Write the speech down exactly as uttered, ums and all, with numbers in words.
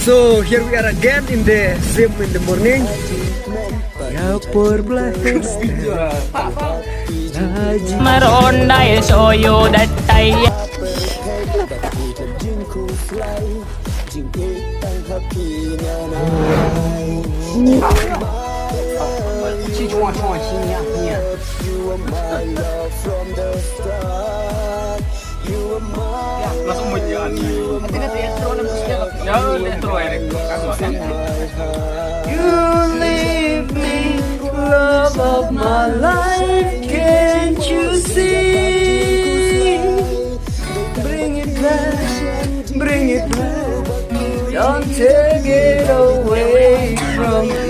So here we are again in the gym in the morning. Ya por blessed. Maroon, I show you that I You leave me, love of my life, can't you see? Bring it back, bring it back. Don't take it away from